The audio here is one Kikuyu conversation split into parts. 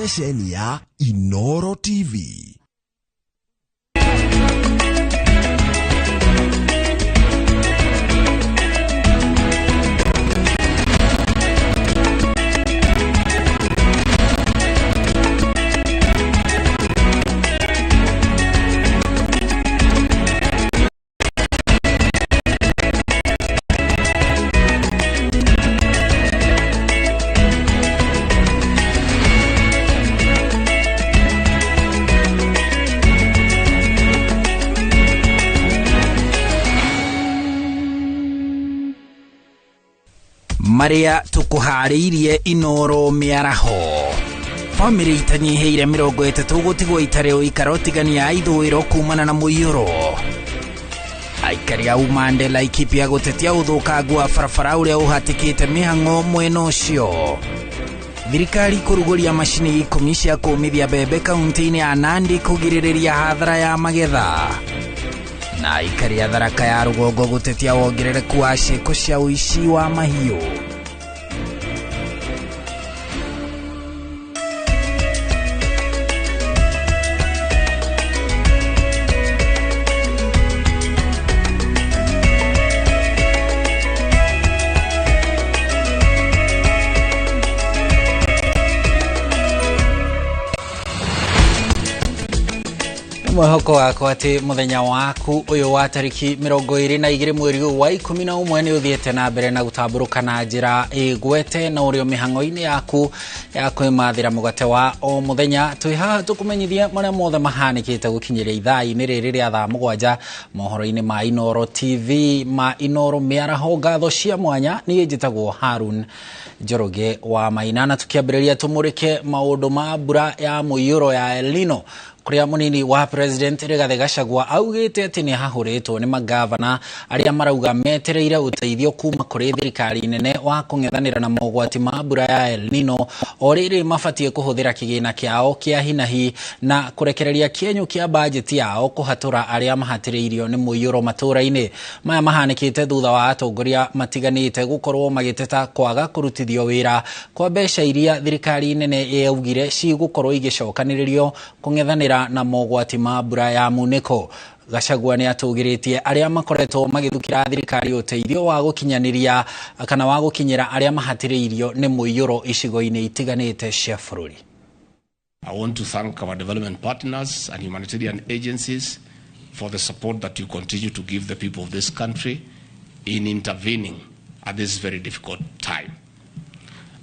Ceceni ya Inoro TV. Marĩa tũkũharĩirie Inoro mĩaraho. Bamĩrĩ itanyihĩire 30 gũtigwo itarĩ ũikaro tigania ithũĩro kumana na mũiyũro. Aikari a Umande Laikipia gũtetia ũthũkangu wa barabara ũrĩa ũhatĩkĩte mĩhang'o mwena ũcio. Thirikari kũrugũria macini 10 cia kũmithia mbembe kaunti-inĩ ya Nandi kũgirĩrĩria hathara ya magetha. Na aikari a Tharaka ya rũgongo gũtetia wongerereku wa ciĩko cia ũici wa mahiũ. Mwĩhoko wakwa atĩ mũthenya waku ũyũ wa tarĩki 22 mweri ũyũ wa 11 nĩ ũthiĩte na mbere na gũtambũrũka na njĩra ĩgwete na ũrĩ mĩhang'o-inĩ yaku ya kwĩmathĩra mũgate wa o mũthenya. Twĩ haha tũkũmenyithia marĩa mothe mahanĩkĩte gũkinyĩria ithaa-inĩ rĩrĩ rĩa thaa 7 mohoro-inĩ ma Inoro TV ma Inoro mĩaraho. Ngatho cia mwanya niĩ njĩtagwo Harun Njoroge wa Maina, na tũkĩambĩrĩria tũmũrĩke maũndũ ma mbura ya mũiyũro ya El Nino kuria munini wa President Rigathi Gachagua augite ati ni hahuritwo ni magavana aria marauga metereire uteithio kuma kuri thirikari nene wa kung'ethanira na mogwati ma mbura ya El Nino o riri mabatie kuhuthira kigina kiao kia hinahi na kurekereria kienyu kia bajeti yao kuhatura aria mahatiriirio ni muiyuro matura-ini. Maya mahanikite thutha wa atongoria matiganite gukorwo magiteta kwaga kurutithio wira kwa mbeca iria thirikari nene yaugire cigukorwo igicokaniririo kung'ethanira na mogwati ma mbura ya muniko. Gachagua ni atugiritie aria makoretwo magithukira thirikari uteithio wa gukinyaniria kana wa gukinyira aria mahatiriirio ni muiyuro icigo-ini itiganite cia bururi. I want to thank our development partners and humanitarian agencies for the support that you continue to give the people of this country in intervening at this very difficult time.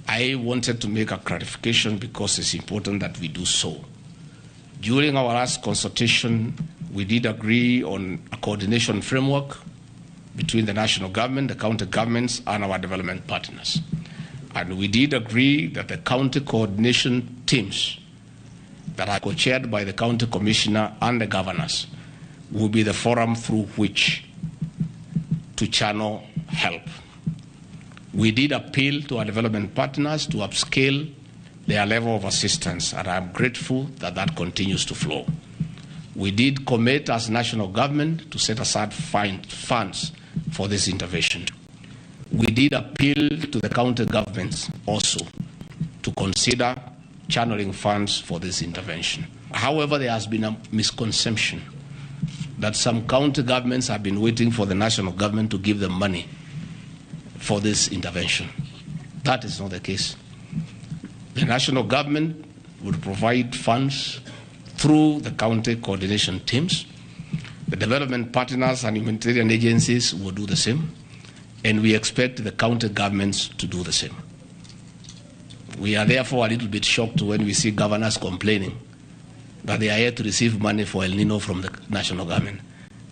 I wanted to make a clarification because it's important that we do so. During our last consultation, we did agree on a coordination framework between the national government, the county governments, and our development partners. And we did agree that the county coordination teams that are co-chaired by the county commissioner and the governors will be the forum through which to channel help. We did appeal to our development partners to upscale their level of assistance, and I'm grateful that that continues to flow. We did commit as national government to set aside funds for this intervention. We did appeal to the county governments also to consider channeling funds for this intervention. However, there has been a misconception that some county governments have been waiting for the national government to give them money for this intervention. That is not the case. The national government would provide funds through the county coordination teams. The development partners and humanitarian agencies will do the same, and we expect the county governments to do the same. We are therefore a little bit shocked when we see governors complaining that they are here to receive money for El Nino from the national government.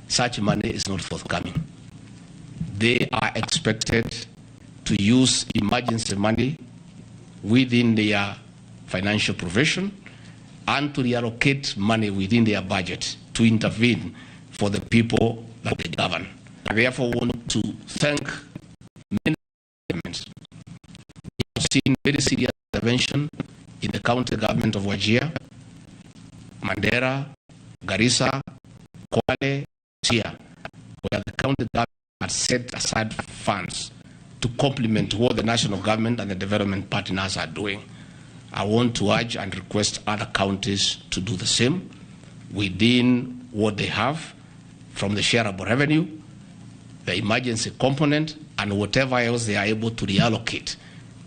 Such money is not forthcoming. They are expected to use emergency money within their financial provision and to reallocate money within their budget to intervene for the people that they govern. I therefore want to thank many governments. We have seen very serious intervention in the county government of Wajir, Mandera, Garissa, Kwale, Sia, where the county government has set aside funds to complement what the national government and the development partners are doing. I want to urge and request other counties to do the same within what they have from the shareable revenue, the emergency component, and whatever else they are able to reallocate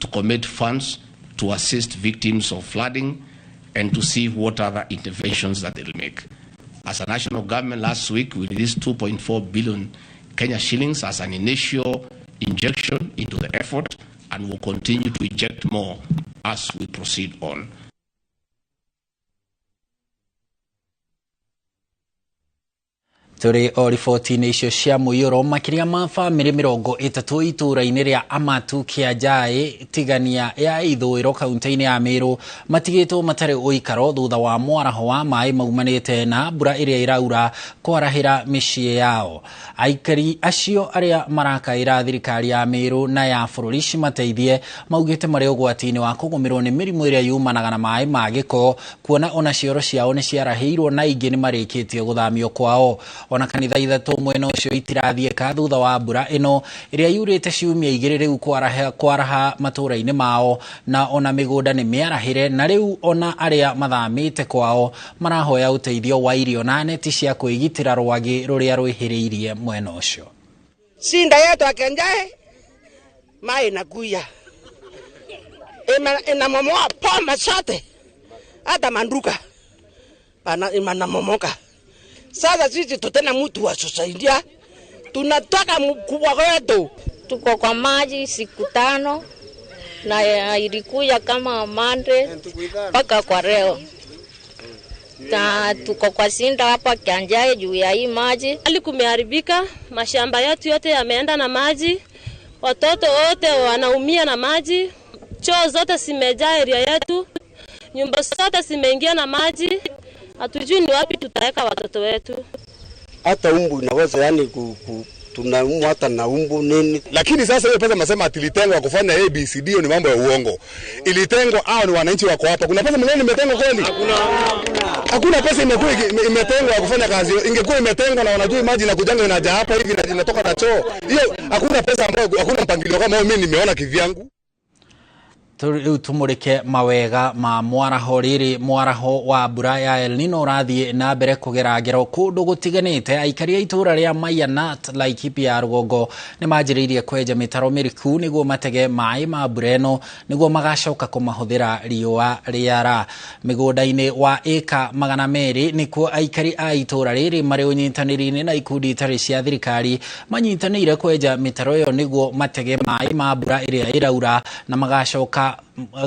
to commit funds to assist victims of flooding and to see what other interventions that they'll make. As a national government, last week we released 2.4 billion Kenya shillings as an initial injection into the effort, and will continue to inject more as we proceed on. Tũrĩ o riboti-inĩ icio cia mũiyũro, makĩria ma bamĩrĩ 30 itũũra-inĩ rĩa Amatu Kĩanjaĩ Tigania ya ithũĩro kaunti-inĩ ya Meru matigĩtwo matarĩ ũikaro thutha wa mwaraho wa maĩ maumanĩte na mbura ĩrĩa ĩraura kwarahĩra mĩciĩ yao. Aikari acio arĩa marakaĩra thirikari ya Meru na ya bũrũri cimateithie maugĩte marĩ ũgwati-inĩ wa kũgũmĩrwo nĩ mĩrimũ ĩrĩa yumanaga na maĩ ma gĩko, kuona ona cioro ciao nĩ ciarahĩirwo na ingĩ nĩ marĩkĩtie gũthamio kwao. Ona kanitha ithatũ mwena ũcio itirathiĩka thutha wa mbura ĩno ĩrĩa yurĩte ciumia igĩrĩ rĩu kwaraha matũũra-inĩ mao, na ona mĩgũnda nĩ mĩarahĩre, na rĩu ona arĩa mathamĩte kwao marahoya ũteithio wa irio na neti cia kwĩgitĩra rwagĩ rũrĩa rwĩhĩrĩirie mwena ũcio. Sinda yetu akenjae mai inakuya inamomoa poma zote, hata manduka inamomoka. Sasa sisi tutena mtu wa kusaidia, tunataka mkubwa wetu. Tuko kwa maji siku 5 na ilikuja kama Monday mpaka kwa leo. Tuko kwa sinda hapa Kianjae juu ya hii maji. Hali kumeharibika, mashamba yetu yote yameenda na maji, watoto wote wanaumia na maji, choo zote zimejaa area yetu, nyumba zote zimeingia na maji. Hatujui ni wapi tutaweka watoto wetu. Hata umbu inaweza, yani tunaumwa hata na umbu nini. Lakini sasa hiyo pesa mnasema ilitengwa kufanya ABCD, ni mambo ya uongo. Ilitengwa hao ni wananchi wako hapa. Kuna pesa mwenyewe imetengwa kweli? Hakuna pesa imekuwa imetengwa kufanya kazi. Ingekuwa imetengwa na wanajua maji na kujanga inaja hapa hivi na inatoka na choo. Hiyo hakuna pesa ambayo, hakuna mpangilio kama mimi nimeona kivyangu. Rĩu tumũrĩke mawega ma mwaraho. Rĩrĩ mwaraho wa mbura ya El Nino ũrathiĩ na mbere kũgera ngero kũndũ gũtiganĩte. Aikari a itũũra rĩa Maiyanat Laikipia ya rũgongo nĩ manjĩrĩirie kwenja mĩtaro mĩriku nĩguo matege maĩ ma mbura ĩno nĩguo magacoka kũmahũthĩra riũa rĩara. Mĩgũnda-inĩ wa ĩka 200 nĩkuo aikari a itũũra rĩrĩ marĩ ũnyitanĩri-inĩ na ikundi itarĩ cia thirikari manyitanĩire kwenja mĩtaro ĩyo nĩguo matege maĩ ma mbura ĩrĩa ĩraura na magacoka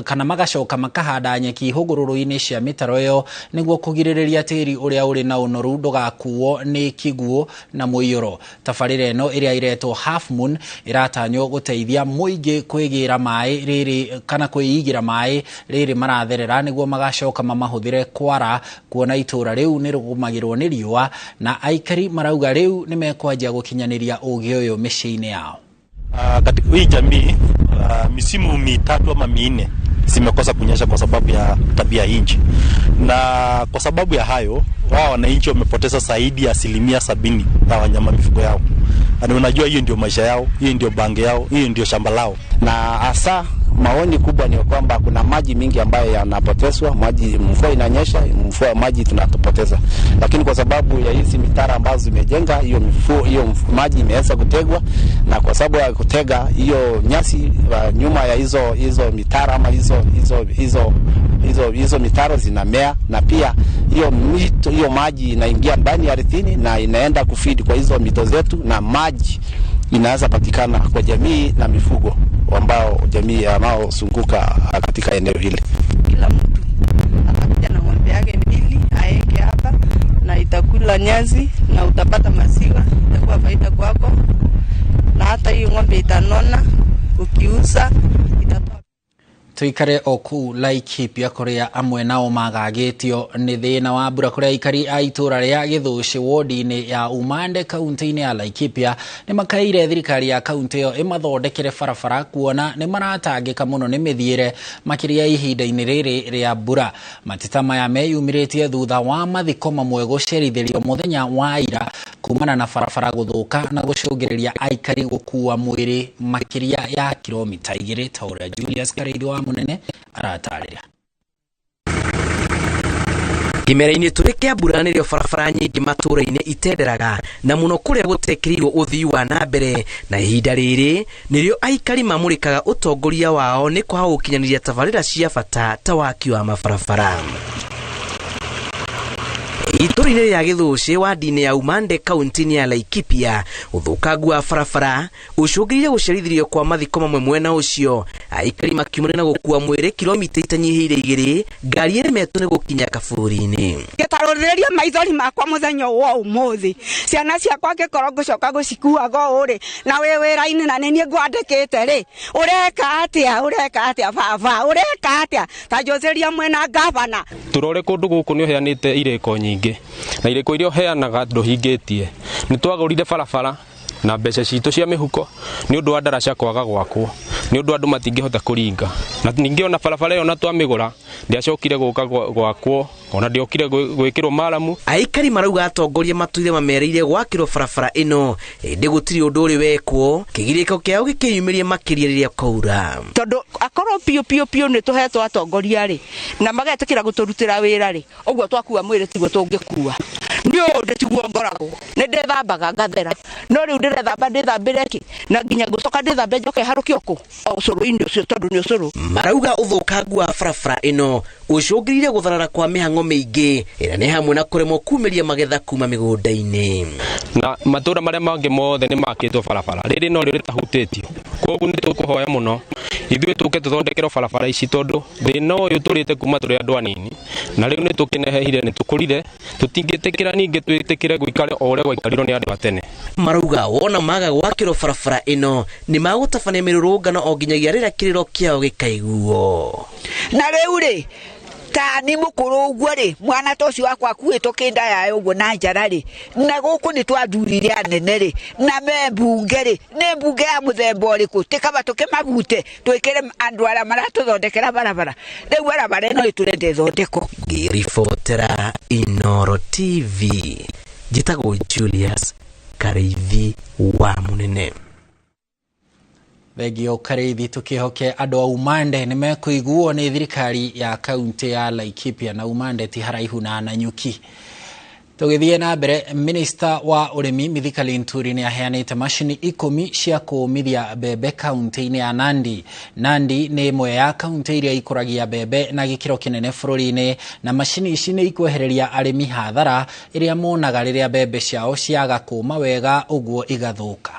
kana magacoka makahanda nyeki hũgũrũrũ-inĩ cia mĩtaro ĩyo nĩguo kũgirĩrĩria tĩri ũrĩa ũrĩ na ũnoru ndũgakuo nĩ kĩguũ na mũiyũro. Tabarĩra ĩno ĩrĩa ĩretwo Half Moon ĩratanywo gũteithia mũingĩ kwĩgĩra maĩ rĩrĩ kana kwĩigĩra maĩ rĩrĩ maratherera nĩguo magacoka mamahũthĩre kwara, kuona itũũra rĩu nĩ rũgũmagĩrwo nĩ riũa na aikari marauga rĩu nĩ mekwanjia gũkinyanĩria ũgĩ ũyũ mĩciĩ-inĩ yao. Katika hii jamii misimu 3 ama 4 zimekosa kunyesha kwa sababu ya tabia nchi, na kwa sababu ya hayo wao wananchi wamepoteza zaidi ya 70% ya wanyama mifugo yao. Na unajua hiyo ndio maisha yao, hiyo ndio bange yao, hiyo ndio shamba lao. Na hasa maoni kubwa ni kwamba kuna maji mingi ambayo yanapotezwa, maji mvua inanyesha, mvua maji tunatopoteza. Lakini kwa sababu ya hizi mitaro ambazo zimejenga, hiyo mvua hiyo maji imeweza kutegwa, na kwa sababu ya kutega hiyo nyasi nyuma ya hizo mitaro ama hizo mitaro zinamea, na pia hiyo mito hiyo maji inaingia ndani ya ardhini na inaenda kufeed kwa hizo mito zetu, na maji inaweza patikana kwa jamii na mifugo ambao jamii wanaozunguka katika eneo hili. Kila mtu atakuja na ng'ombe yake 2 aeke hapa na itakula nyasi na utapata maziwa, itakuwa faida kwako, na hata hiyo ng'ombe itanona, ukiuza itatoa. Tuikare o kũu Laikipia kũrĩa amwe nao magagĩtio nĩ thĩna wa mbura, kũrĩa aikari a itũũra rĩa Gĩthũci wodi-inĩ ya Umande kaunti-inĩ ya Laikipia nĩ makaĩire thirikari ya kaunti ĩyo ĩmathondekere barabara, kuona nĩ maratangĩka mũno nĩ mĩthiĩre makĩria ihinda-inĩ rĩrĩ rĩa mbura. Mateta maya meyumĩrĩtie thutha wa mathiko mamwe gũcerithĩrio mũthenya wa ira kumana na barabara gũthũka na gũcũngĩrĩria aikari gũkua mwĩrĩ makĩria ya kilomita 2 ta ũrĩa Julius Karĩithi wa Mũnene aratarĩria. Kĩmera-inĩ tũrĩ kĩa mbura nĩrĩo barabara nyingĩ matũũra-inĩ itenderaga na mũno kũrĩa gũtekĩrĩirwo ũthii wa na mbere, na ihinda rĩrĩ nĩrĩo aikari mamũrĩkaga ũtongoria wao nĩ kwaga gũkinyanĩria tabarĩra cia bata ta waki wa mabarabara. Itũũra-inĩ rĩa Gĩthũcĩ wadi-inĩ ya Umande kaunti-inĩ ya Laikipia, ũthũkangu wa barabara ũcũngĩrĩire gũcerithĩrio kwa mathiko mamwe mwena ũcio, aikari makiumania na gũkua mwĩrĩ kilomita itanyihĩire 2 ngari ĩremetwo nĩ gũkinya kaburi-inĩ. Ngĩtarũrĩria maithori makwa mũthenya wa ũmũthĩ, ciana ciakwa ngĩkorwo ngũcoka gũcikuaga ũũ rĩ, na wĩ wĩra-inĩ na nĩ niĩ ngwandĩkĩte rĩ, ũreka atĩa, ũreka atĩa baba, ũreka atĩa, ta njũthĩria mwena ngavana. Tũrore kũndũ gũkũ nĩ ũheanĩte irĩko nyingĩ, na irĩko iria ũheanaga ndũhingĩtie. Nĩ twagũrire barabara na mbeca citũ cia mĩhuko nĩ ũndũ wa ndaraca kwaga gwakwo, nĩ ũndũ andũ matingĩhota kũringa, na ningĩ ona barabara ĩyo na twamĩgũra ndĩacokire gũka gwakwo, ona ndĩokire gwĩkĩrwo maramu. Aikari marauga atongoria matũire mamereire gwakĩrwo barabara ĩno, ĩndĩ gũtirĩ ũndũ ũrĩ wekwo, kĩgirĩko kĩao gĩkĩyumĩria makĩria rĩrĩa kwaura. Tondũ akorwo piũ piũ piũ nĩ tũhetwo atongoria rĩ, na magetĩkĩra gũtũrutĩra wĩra rĩ, ũguo twakua mwĩrĩ tiguo tũngĩkua. Nĩ ũndũ tiguo ngoragwo, nĩ ndĩthambaga ngathera, no rĩu ndĩrethamba ndĩthambĩre kĩ, na nginya ngũcoka ndĩthambe njoke harũke ũkũ o ũcũrũ-inĩ ũcio, tondũ nĩ ũcũrũ. Marauga ũthũkangu wa barabara ĩno ũcũngĩrĩire gũtharara kwa mĩhang'o mĩingĩ ĩrĩa nĩ hamwe na kũremwo kumĩria magetha kuma mĩgũnda-inĩ. Na matũũra marĩa mangĩ mothe nĩ makĩtwo barabara, rĩrĩ no rĩo rĩtahutĩtio. Koguo nĩ tũkũhoya mũno ithuĩ tũke tũthondekerwo barabara ici, tondũ thĩna ũyũ tũrĩte kuma tũrĩ andũ anini, na rĩu nĩ tũkĩnehehire, nĩ tũkũrire, tũtingĩtĩkĩra ningĩ twĩtĩkĩre gũikara o ũrĩa gwaikarirwo nĩ andũ a tene. Marauga wona maga gwakĩrwo barabara ĩno nĩ magũtabania mĩrũrũngano o nginyagia rĩrĩa kĩrĩro kĩao gĩkaiguo. Na rĩu rĩ, ta ni mũkũrũ ũguo rĩ, mwana ta ũcio wakwa akuĩtwo kĩnda yayo ũguo na njara rĩ, na gũkũ nĩ twathurire anene rĩ, na me mbunge rĩ, nĩ mbunge ya mũthemba ũrĩkũ, tĩ kaba tũkĩmabute twĩkĩre andũ arĩa maratũthondekera barabara. Rĩu barabara ĩno ĩtũrenda ĩthondekwo. Ngĩribotera Inooro TV, njĩtagwo Julius Karĩithi wa Mũnene. Thengio Karĩithi, tũkĩhoke andũ a Umande nĩ mekũiguo nĩ thirikari ya kaunti ya Laikipia, na Umande ti haraihu na Nanyuki. Tũgĩthiĩ na mbere, minista wa ũrĩmi Mithika Linturi nĩ aheanĩte macini 10 cia kũũmithia mbembe kaunti-inĩ ya Nandi. Nandi nĩ ĩmwe ya kaunti iria ikũragia mbembe na gĩkĩro kĩnene bũrũri-inĩ, na macini ici nĩ ikwehereria arĩmi hathara ĩrĩa monaga rĩrĩa mbembe ciao ciaga kũũma wega ũguo igathũka.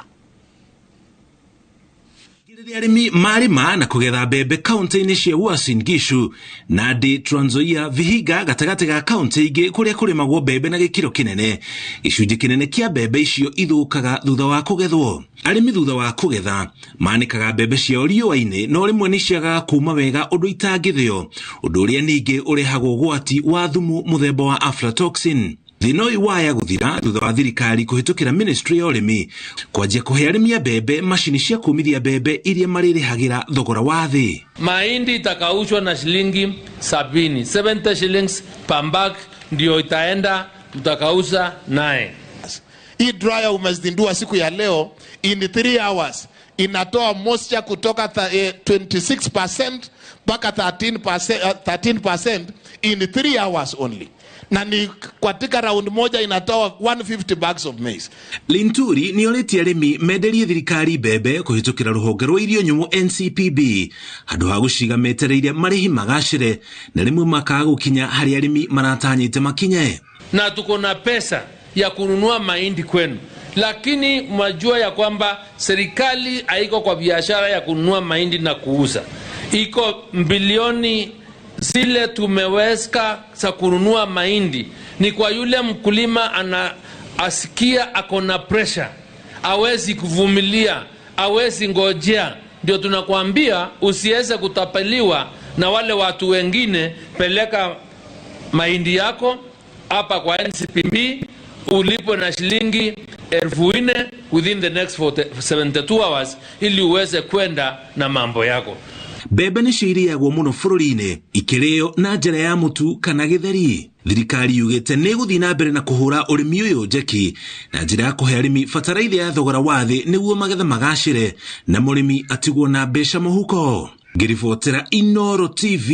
Rĩrĩa arĩmi marĩma na kũgetha mbembe kaunti-inĩ cia Uasin Gishu, Nandi, Trans Nzoia, Vihiga gatagatĩ ga kaunti ingĩ kũrĩa kũrĩmagwo mbembe na gĩkĩro kĩnene, gĩcunjĩ kĩnene kĩa mbembe icio ithũkaga thutha wa kũgethwo. Arĩmi thutha wa kũgetha manĩkaga mbembe ciao riũa-inĩ, no rĩmwe nĩ ciagaga kũũma wega ũndũ itangĩthĩo, ũndũ ũrĩa ningĩ ũrehagwo ũgwati wa thumu mũthemba wa aflatoxin. Thĩna ũyũ waya gũthira thutha wa thirikari kũhĩtũkĩra ministry ya ũrĩmi kwanjia kũhe arĩmi a mbembe macini cia kũũmithia mbembe iria marĩrĩhagĩra thogora wa thĩ. Mahindi itakaushwa na shilingi 70, 70 shillings per bag ndio itaenda mtakausha naye. Hii dryer umezindua siku ya leo, in 3 hours inatoa moisture kutoka 26% mpaka 13% in 3 hours only. Na ni katika round moja inatoa 150 bags of maize. Linturi nĩ orĩtie arĩmi menderie thirikari mbembe kũhĩtũkĩra rũhonge rwa irio nyũmũ NCPB handũ ha gũciga metereire marĩhi magacĩre na rĩmwe makaga gũkinya harĩa arĩmi maratanyĩte makinye. Na tuko na pesa ya kununua mahindi kwenu, lakini mwajua ya kwamba serikali haiko kwa biashara ya kununua mahindi na kuuza. Iko bilioni zile tumeweka za kununua mahindi ni kwa yule mkulima ana asikia akona pressure, hawezi kuvumilia, hawezi ngojea. Ndio tunakwambia usiweze kutapeliwa na wale watu wengine. Peleka mahindi yako hapa kwa NCPB ulipo na shilingi 4,000 within the next 72 hours ili uweze kwenda na mambo yako. Mbembe nĩcio irĩagwo mũno bũrũri-inĩ ikĩrĩo na njĩra ya mũtu kana gĩtheri. Thirikari yugĩte nĩ ĩgũthiĩ na mbere na kũhũra ũrĩmi ũyũ njeki na njĩra ya kũhe arĩmi bataraitha ya thogora wa thĩ nĩguo magetha magacĩre na mũrĩmi atigwo na mbeca mũhuko. Ngĩribotera Inooro TV,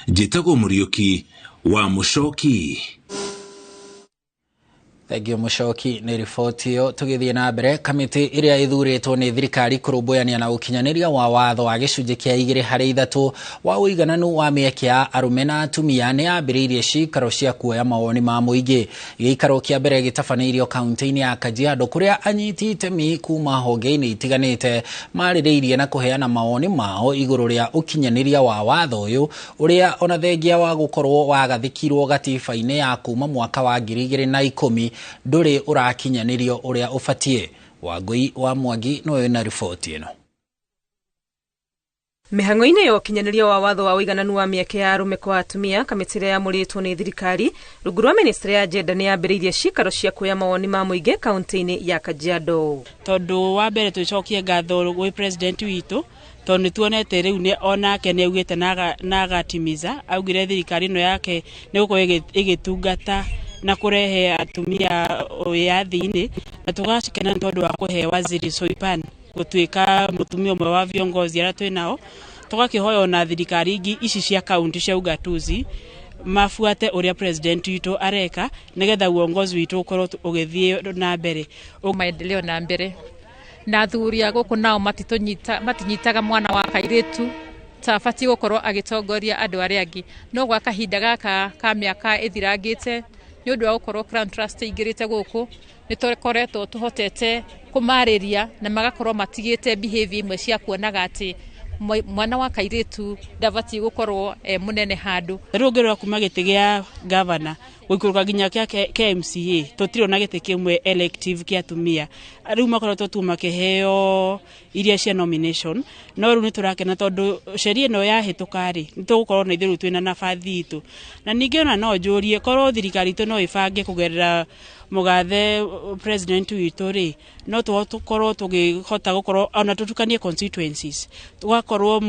njĩtagwo Mũriũki wa Mucoki. Thengio Mucoki nĩ riboti ĩyo. Tũgĩthiĩ na mbere, kamĩtĩ ĩrĩa ĩthurĩtwo nĩ thirikari kũrũmbũyania na ũkinyanĩria wa watho wa gĩcunjĩ kĩa 2 harĩ 3 wa ũigananu wa mĩeke ya arũme na atumia nĩ yambĩrĩirie cikaro cia kuoya mawoni ma mũingĩ. Gĩikaro kĩa mbere gĩtabanĩirio kaunti-inĩ ya Kajiado, kũrĩa anyiti itemi kuma honge-inĩ itiganĩte marĩrĩirie na kũheana mawoni mao igũrũ rĩa ũkinyanĩria wa watho ũyũ, ũrĩa ona thengia wa gũkorwo wagathĩkirwo gatiba-inĩ ya kuma mwaka wa 2010 ndũrĩ ũrakinyanĩrio ũrĩa ũbatiĩ. Wangũi wa Mwangi nĩwe wĩna riboti ĩno. Mĩhang'o-inĩ ya ũkinyanĩria wa watho wa ũigananu wa mĩeke ya arũme kwa atumia, kamĩtĩ ĩrĩa yamũrĩtwo nĩ thirikari rungu rwa ministry ya gender nĩ yambĩrĩirie cikaro cia kuoya mawoni ma mũingĩ kaunti-inĩ ya Kajiado. Tondũ wa mbere tũcokie ngatho gwĩ president witũ, tondũ nĩ tuonete rĩu nĩ onake nĩ augĩte na agatimiza augire thirikari ĩno yake nĩ gũkorwo ĩgĩtungata na kũrehe atumia wĩyathi-inĩ, na tũgakena nĩ tondũ wa kũhe Waziri Soipan gũtuĩka mũtumia ũmwe wa viongozi arĩa twĩ nao. Tũgakĩhoya ona thirikari ingĩ ici cia kaunti cia ugatuzi mabuate ũrĩa president witũ areka, nĩgetha uongozi witũ ũkorwo ũgĩthiĩ na mbere. Maendeleo na mbere, na athuri a gũkũ nao matinyitaga mwana wa kairĩtu ta abatiĩ gũkorwo agĩtongoria andũ arĩa angĩ. No gwa kahinda gaka ka mĩaka ĩthirangĩte, nĩ ũndũ wa gũkorwo Crown Trust ĩingĩrĩte gũkũ, nĩ tũkoretwo tũhotete kũmarĩria na magakorwo matigĩte behavior imwe cia kuonaga atĩ mwana wa kairĩtu ndabatiĩ gũkorwo e mũnene handũ. Rĩu ũngĩrora kuma gĩtĩ gĩa gavana gũikũrũka nginya kĩa KMCA, tũtirĩ ona gĩtĩ kĩmwe elective kĩa atumia. Rĩu makoretwo tu makĩheo iria cia nomination, no rĩu nĩ tũrakena tondũ sheria ĩno yahĩtũka rĩ, nĩ tũgũkorwo na ithuĩ rĩu twĩna nabathi itũ. Na ningĩ ona no njũrie korwo thirikari itũ no ĩbange kũgerera mũgathe president witũ rĩ, no tũkorwo tũgĩhota gũkorwo ona tũtukanie constituencies, tũgakorwo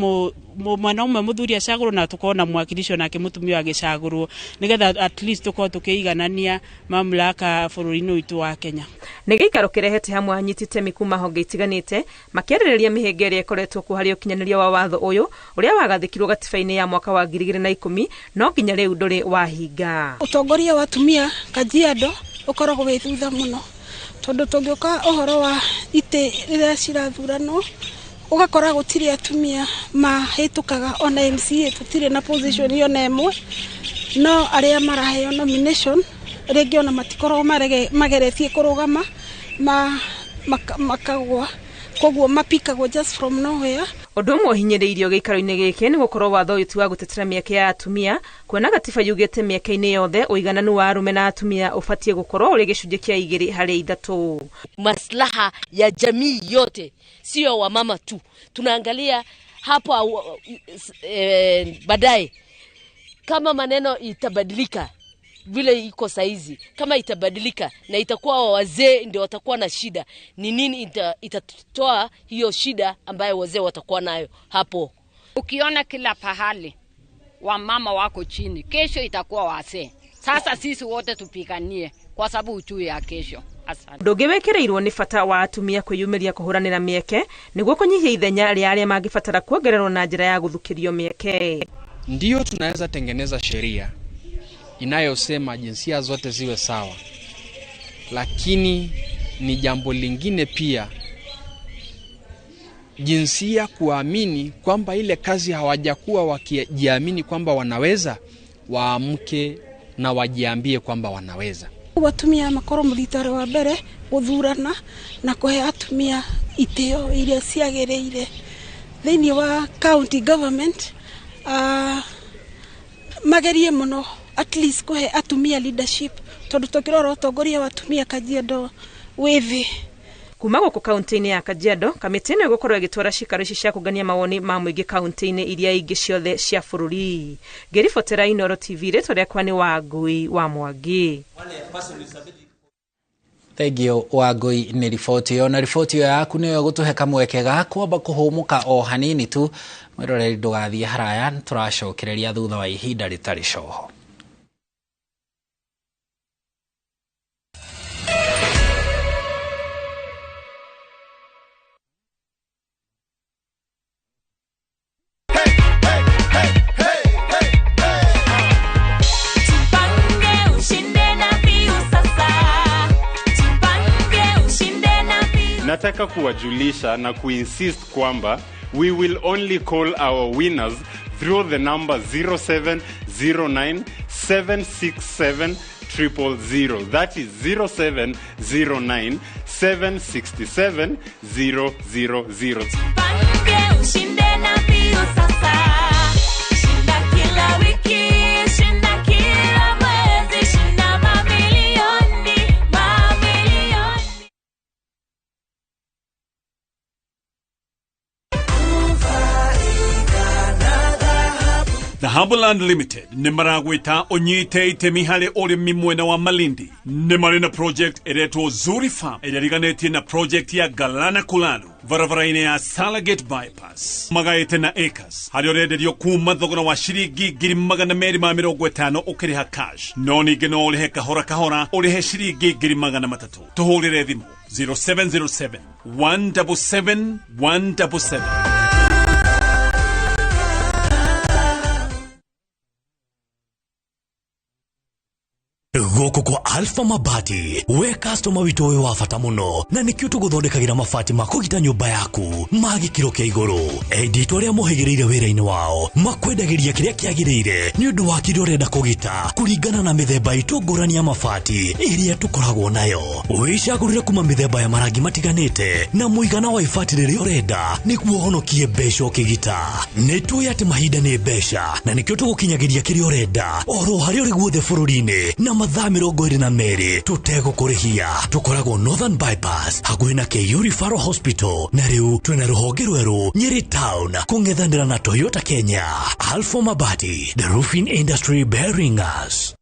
mwena ũmwe mũthuri acagũrwo na tũkorwo na mwakilishi onake mũtumia agĩcagũrwo, nĩgetha at least tũkorwo tũkĩiganania mamlaka bũrũri-inĩ witũ wa Kenya. Nĩ gĩikaro kĩrehete hamwe anyiti itemi kuma honge itiganĩte makĩarĩrĩria mĩhĩnga ĩrĩa ĩkoretwo kuo harĩ ũkinyanĩria wa watho ũyũ, ũrĩa wagathĩkirwo gatiba-inĩ ya mwaka wa 2010, no nginya rĩu ndũrĩ wahinga. Ũtongoria wa atumia Kajiado ũkoragwo wĩ thutha mũno, tondũ tũngĩũka ũhoro wa itĩ rĩrĩa cirathuranwo, ũgakora gũtirĩ atumia mahĩtũkaga. Ona MCA tũtirĩ na position ona ĩmwe, no arĩa maraheo nomination rĩngĩ ona matikoragwo mageretie kũrũgama, makagwa, koguo mapikagwo just from nowhere. Ũndũ ũmwe ũhinyĩrĩirio gĩikaro-inĩ gĩkĩ nĩ gũkorwo watho ũyũ ti wa gũtetera mĩeke ya atumia, kuona gatiba yugĩte mĩeke-inĩ yothe ũigananu wa arũme na atumia ũbatiĩ gũkorwo ũrĩ gĩcunjĩ kĩa 2 harĩ 3. Maslaha ya jamii yote, sio wamama tu. Tunaangalia hapo baadaye kama maneno itabadilika vile iko saizi, kama itabadilika na itakuwa wazee ndio watakuwa na shida, ni nini itatoa hiyo shida ambayo wazee watakuwa nayo hapo? Ukiona kila pahali wamama wako chini, kesho itakuwa wazee. Sasa sisi wote tupiganie kwa sababu ujui ya kesho. Asante. Ũndũ ũngĩ wĩkĩrĩirwo nĩ bata wa atumia kwĩyumĩria kũhũranĩra mĩeke nĩguo kũnyihia ithenya rĩa arĩa mangĩbatara kuongererwo na njĩra ya gũthukĩrio mĩeke. Ndiyo, tunaweza tengeneza sheria inayosema jinsia zote ziwe sawa, lakini ni jambo lingine pia jinsia kuamini kwamba ile kazi hawajakuwa wakijiamini kwamba wanaweza, waamke na wajiambie kwamba wanaweza. Ũguo atumia makorwo mũthitari wa mbere gũthurana na kũhe atumia itĩo iria ciagĩrĩire thĩinĩ wa county government, magerie mũno at least kũhe atumia leadership, tondũ tũkĩrora ũtongoria wa atumia Kajiado wĩ thĩ. Kuma gũkũ kaunti-inĩ ya Kajiado, kamĩtĩ ĩno ĩgũkorwo ĩgĩtwara cikaro ici cia kũngania mawoni ma mũingĩ kaunti-inĩ iria ingĩ ciothe cia bũrũri. Ngĩribotera Inooro TV, rĩtwa rĩakwa nĩ Wangui wa Mwangi. Thengio Wangui nĩ riboti ĩyo, na riboti ĩyo yaku nĩyo ĩgũtũhe kamweke ga kwamba kũhũmũka o hanini tu. Mwĩroreri, ndũgathiĩ haraya, tũracokereria thutha wa ihinda rĩtarĩ coho. Nataka kuwajulisha na kuinsist kwamba we will only call our winners through the number 0709 767 000. That is 0709 767 000. Pange ushinde na mbio sasa. Shinda kila wiki, shinda kila mwezi, shinda mamilioni, mamilioni. Dhahabu Land Limited nĩ maragwĩta ũnyite itemi harĩ ũrĩmi mwena wa Malindi. Nĩ marĩ na project ĩretwo Zuri Farm ĩrĩa ĩriganĩtie na project ya Galana Kulalu barabara-inĩ ya Salagate Bypass magaĩte na acres harĩa ũrenderio kuma thogora wa ciringi 250,000 ũkĩrĩha cash, no ningĩ no ũrĩhe kahora kahora ũrĩhe ciringi 300,000. Tũhũrĩre thimũ 0707 177 177. Gũkũ kwa Alpha Mabati we customer witũ wĩ wa bata mũno na nĩkĩo tũgũthondekagĩra mabati ma kũgita nyũmba yaku ma gĩkĩro kĩa igũrũ. Enditũ arĩa mohĩgĩrĩire wĩra-inĩ wao makwendagĩria kĩrĩa kĩagĩrĩire nĩ ũndũ wa kĩrĩa ũrenda kũgita kũringana na mĩthemba itũ ngũrani ya mabati ĩrĩa tũkoragwo nayo. Wĩcagũrĩre kuma mĩthemba ya marangi matiganĩte na mũigana wa ibati rĩrĩa ũrenda nĩguo ũhonokie mbeca ũkĩgita. Nĩ tũĩ atĩ mahinda nĩ mbeca na nĩkĩo tũgũkinyagĩria kĩrĩa ũrenda oro harĩa ũrĩ guothe bũrũri-inĩ na mathaa 22 tũtegũkũrĩhia. Tũkoragwo Northern Bypass hakuhĩ na KU Referral Hospital na rĩu twĩna rũhonge rwerũ Nyeri Town kũng'ethanĩra na Toyota Kenya. Alpha Mabati, the roofing industry bearing us.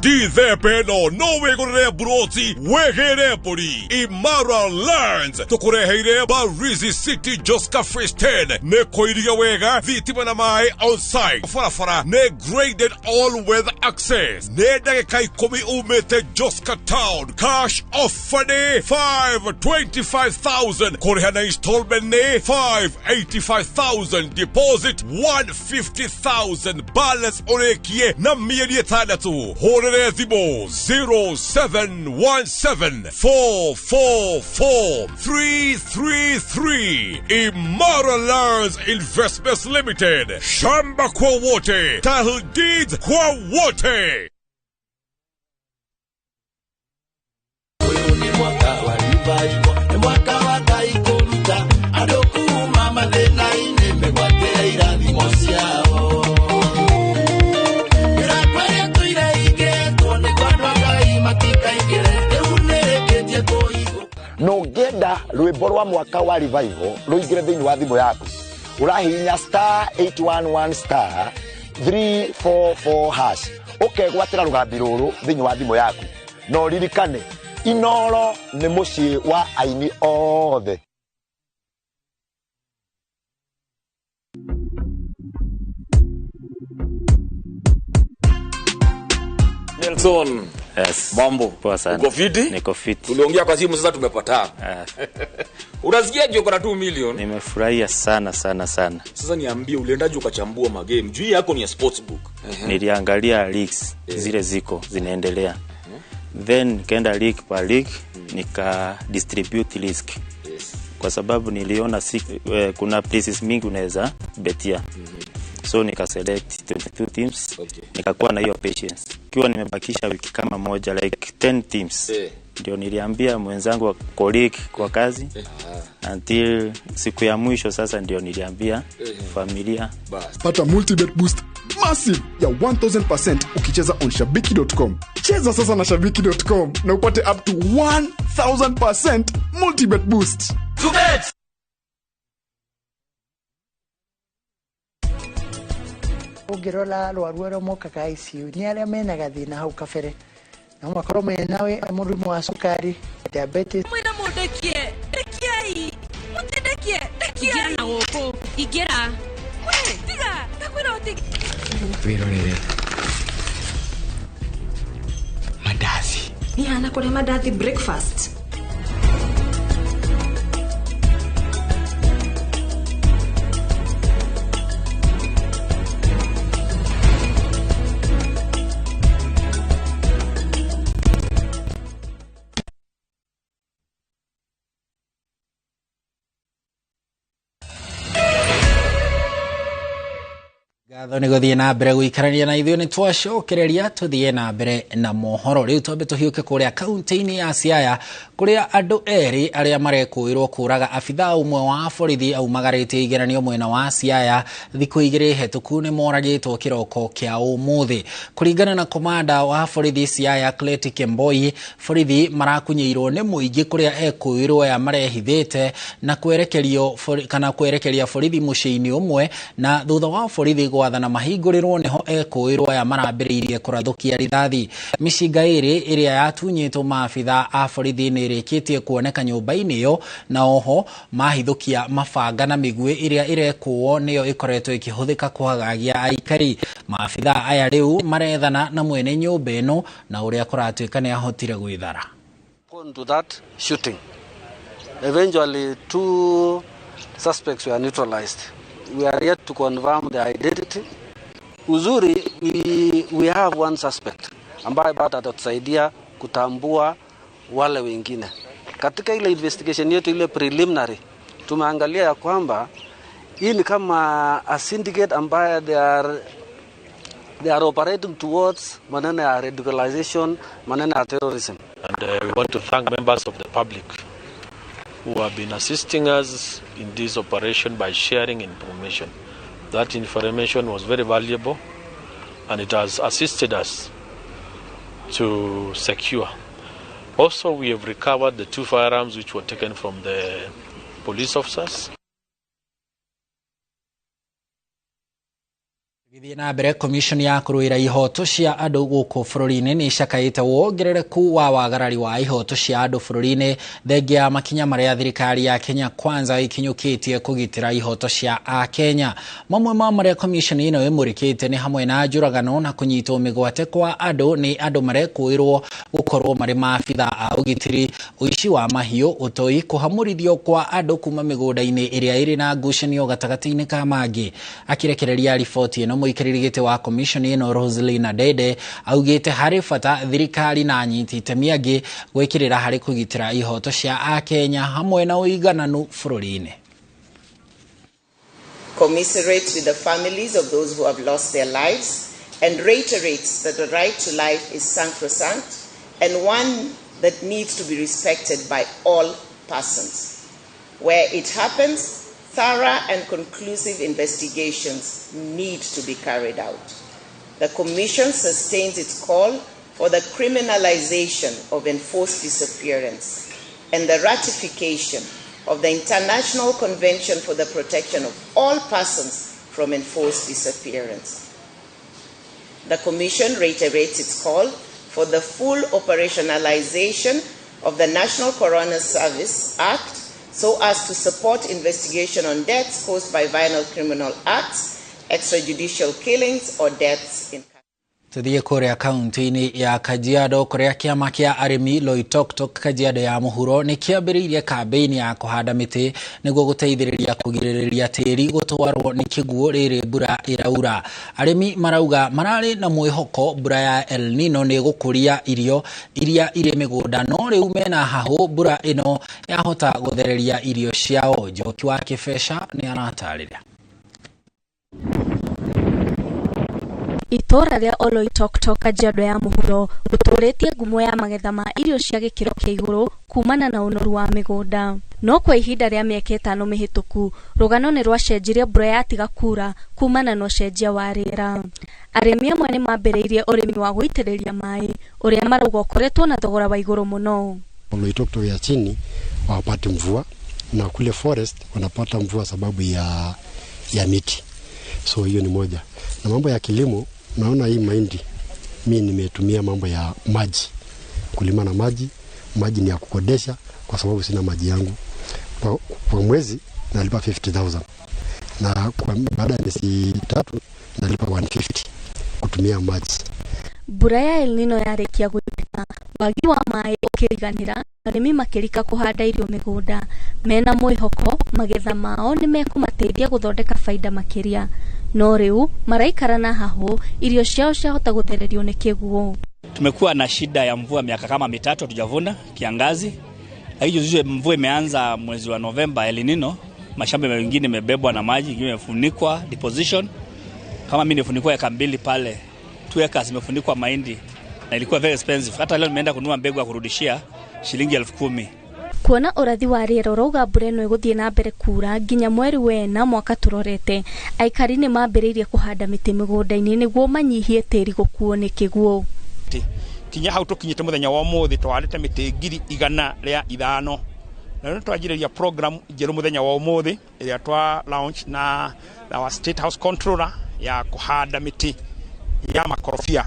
Ndithemba no wĩgũrĩre mburoti wĩgĩre mbũri. Imara Lands tũkũreheire Barizi City Joska Phase 10. Nĩ kũiria wega thitima na maĩ on site. Barabara nĩ graded all weather access. Nĩ ndagĩka 10 umĩte Joska Town. Cash offer nĩ 525,000. Kũrĩha na installment nĩ 585,000. Deposit 150,000. Balance ũrĩkie na mĩeri 6. Hũrĩre thimũ 0717 444 333. Imara Lands Investments Limited. Shamba kwa wote, title deeds kwa wote. No ngenda rwimbo rwa mwaka wa revival ruingire thiini wa thimu yaku urahihinya star 811 star 344 hash ukegwatira rugambi ruru thiini wa thimu yaku. No ririkane Inoro ni mucii wa aini othe. Nelson. Yes. Mambo. Poa sana. Uko fiti? Niko fiti. Tuliongea kwa simu sasa tumepatana. Unasikia je uko na 2 million? Nimefurahia sana sana sana. Sasa niambie uliendaje ukachambua magame? Juu yako ni ya sportsbook. Niliangalia leagues zile ziko zinaendelea. Then nikaenda league per league nika distribute risk. Yes. Kwa sababu niliona kuna places mingi unaweza betia. So nika select 22 teams. Okay. Nikakuwa na hiyo patience. Kiwa nimebakisha wiki kama moja like 10 teams. Ndio niliambia mwenzangu wa colleague kwa kazi. Until siku ya mwisho sasa ndio niliambia familia. Pata multibet boost massive ya 1000% ukicheza on shabiki.com. Cheza sasa na shabiki.com na upate up to 1000% multibet boost. To bet. Ũngĩrora rwaru arĩa mokaga ICU nĩ arĩa mena gathĩna hau kabere no makorwo mena mũrimũ wa cukari, diabetes. Mwĩna mũndekie, ndekiai, mũtindekie, ndekiai. Ingĩra na gũkũ, ingĩra. We, tiga, ndakwĩra ũtige. Wĩrorere mandazi. Niĩ hana kũrĩa mandazi breakfast. Ngatho nĩ gũthiĩ na mbere gũikarania na ithuĩ nĩ twacokereria tũthiĩ na mbere na mohoro. Rĩu twambe tũhiũke kũrĩa kaunti-inĩ ya Siaya kũrĩa andũ erĩ arĩa marekũĩrwo kũraga abithaa ũmwe wa borithi aumagarĩtie igeranio mwena wa Siaya thikũ igĩrĩ hetũku nĩ moragĩtwo kĩroko kĩa ũmũthĩ. Kũringana na komanda wa borithi Siaya Cleti Kemboi, borithi marakunyĩirwo nĩ mũingĩ kũrĩa ekũĩrwo aya marehithĩte na kwerekerio kana kwerekeria borithi mũciĩ-inĩ ũmwe, na thutha wa borithi gwathana mahingũrĩrwo nĩho ekũĩrwo aya marambĩrĩirie kũrathũkia rithathi. Mĩcinga ĩrĩ ĩrĩa yatunyĩtwo maabitha a borithi nĩ ĩrĩkĩtie kuoneka nyũmba-inĩ ĩyo, na oho mahithũkia mabanga na mĩguĩ ĩrĩa ĩrekũo nĩyo ĩkoretwo ĩkĩhũthĩka kwagagia aikari. Maabitha aya rĩu marethana na mwene nyũmba ĩno na ũrĩa kũratuĩka nĩ ahotire gwĩthara. To that shooting, eventually two suspects were neutralized. We are yet to confirm their identity. Uzuri, we have one suspect ambaye bado atatusaidia kutambua wale wengine. Katika ile investigation yetu ile preliminary, tumeangalia ya kwamba hii ni kama a syndicate ambaye they are operating towards maneno ya radicalization, maneno ya terrorism. And we want to thank members of the public who have been assisting us in this operation by sharing information. That information was very valuable and it has assisted us to secure. Also, we have recovered the two firearms which were taken from the police officers. Gĩthiĩ na mbere, commission ya kũrũĩra ihoto cia andũ gũkũ bũrũri-inĩ nĩ ĩcakaĩte wongerereku wa wagarari wa ihoto cia andũ bũrũri-inĩ thengia ya makinya marĩa thirikari ya Kenya Kwanza ĩkinyũkĩtie kũgitĩra ihoto cia Akenya. Mamwe ma marĩa commission ĩno ĩmũrĩkĩte nĩ hamwe na njũragano na kũnyitwo mĩgwate kwa andũ nĩ andũ marekũĩrwo gũkorwo marĩ maabitha a ũgitĩri, ũici wa mahiũ, ũtoi, kũhamũrithio kwa andũ kuma mĩgũnda-inĩ ĩrĩa ĩrĩ na ngucanio gatagatĩ-inĩ ka mangĩ. Akĩrekereria riboti ĩno, mũikarĩri gĩtĩ wa commission ĩno Roselina Dede augĩte harĩ bata thirikari na anyiti itemi angĩ gwĩkĩrĩra harĩ kũgitĩra ihoto cia Akenya hamwe na ũigananu bũrũri-inĩ. Commiserate with the families of those who have lost their lives and reiterates that the right to life is sacrosanct and one that needs to be respected by all persons. Where it happens, thorough and conclusive investigations need to be carried out. The Commission sustains its call for the criminalization of enforced disappearance and the ratification of the International Convention for the Protection of All Persons from Enforced Disappearance. The Commission reiterates its call for the full operationalization of the National Coroner Service Act so as to support investigation on deaths caused by violent criminal acts, extrajudicial killings, or deaths in Tuthiĩ kũrĩa kaunti-inĩ ya Kajiado kũrĩa kĩama kĩa arĩmi Loitoktok Kajiado ya mũhuro nĩ kĩambĩrĩirie kambĩini ya kũhanda mĩtĩ nĩguo gũteithĩrĩria kũgirĩrĩria tĩri gũtwarwo nĩ kĩguũ rĩrĩ mbura ĩraura. Arĩmi marauga mararĩ na mwĩhoko mbura ya El Nino nĩ gũkũria irio iria irĩ mĩgũnda, no rĩu mena hahũ mbura ĩno yahota gũthereria irio ciao. Njoki wa Kĩbeca nĩ aratarĩria. Itũra rĩa Oloitoktok Kajiado ya mũhuro rũtũrĩtie ngumo ya magetha ma irio cia gĩkĩro kĩa igũrũ kumana na ũnoru wa mĩgũnda. No kwa ihinda rĩa mĩaka 5 mĩhĩtũku rũgano nĩ rwacenjirie mbura yatiga kura kumana na ũcenjia wa rĩera. Arĩmi amwe nĩ mambĩrĩirie ũrĩmi wa gũitĩrĩria maĩ ũrĩa marauga ũkoretwo na thogora wa igũrũ mũno. Oloitoktok ya chini hawapati mvua na kule forest wanapata mvua sababu ya miti. So hiyo ni moja. Na mambo ya kilimo, naona hii mahindi mimi nimetumia mambo ya maji, kulima na maji. Maji ni ya kukodesha kwa sababu sina maji yangu. Kwa mwezi nalipa 50,000 na kwa baada ya miezi 3 nalipa 150 kutumia maji. Mbura ya El Nino yarĩkia gũitĩka, wagi wa maĩ ũkĩriganĩra, arĩmi makĩrika kũhanda irio mĩgũnda mena mwĩhoko magetha mao nĩ mekũmateithia gũthondeka baida makĩria. No rĩu maraikara na hahũ irio ciao ciahota gũthererio nĩ kĩguũ. Tumekuwa na shida ya mvua miaka kama 3 hatujavuna kiangazi, lakini juzi mvua imeanza mwezi wa Novemba, El Nino, mashamba mengine yamebebwa na maji, mengine yamefunikwa deposition. Kama mimi nilifunikwa eka 2 pale, 2 acres zimefunikwa mahindi na ilikuwa very expensive. Hata leo nimeenda kununua mbegu ya kurudishia shilingi 10,000. Kuona ũrathi wa rĩera ũrauga mbura ĩno ĩgũthiĩ na mbere kura nginya mweri wena mwaka tũrorete, aikari nĩ mambĩrĩirie kũhanda mĩtĩ mĩgũnda-inĩ nĩguo manyihie tĩri gũkuo nĩ kĩguũ. Kinya hau tũkinyĩte mũthenya wa ũmũthĩ tũhandĩte mĩtĩ 105,000 na nĩ twanjĩrĩria program njerũ mũthenya wa ũmũthĩ ĩrĩa twa launch na our State House controller ya kũhanda mĩtĩ ya makorobia.